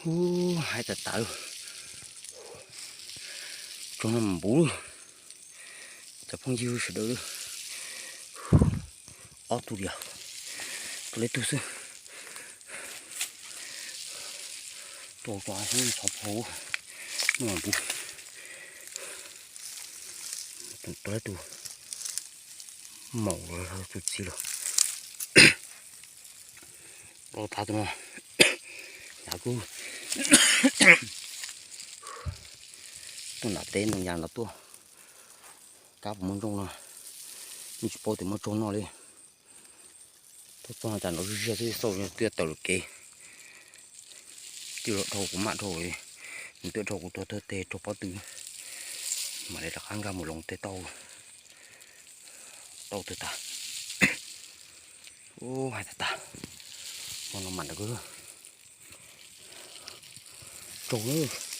Ub, haib tas tas. Tsob no mas npuv. Cov phooj ywg sawv daws, ob tug diam, tua li tug xwb. Tua ko xyov phau, no mas npuv. Tua tus maum los tus txiv los. Los thav tus no, yav kuj tuaj nram teb ntoo yas ntawd tuaj, kab puas muaj ntsooj no, yeej tsis paub tias muaj tsaug noj li. Tuaj txog cas nrov zog zog xwb, xauj twb tawm lawm kev. Twb los dhau kuv mam dhau, nws twb dhau kuv tuag tuag teg raug pob tw, mam li rov qab nkag mus loos tej tau, tau twg tag. Ub, haib tag tag. Hmo no mam ntawd tsaug na.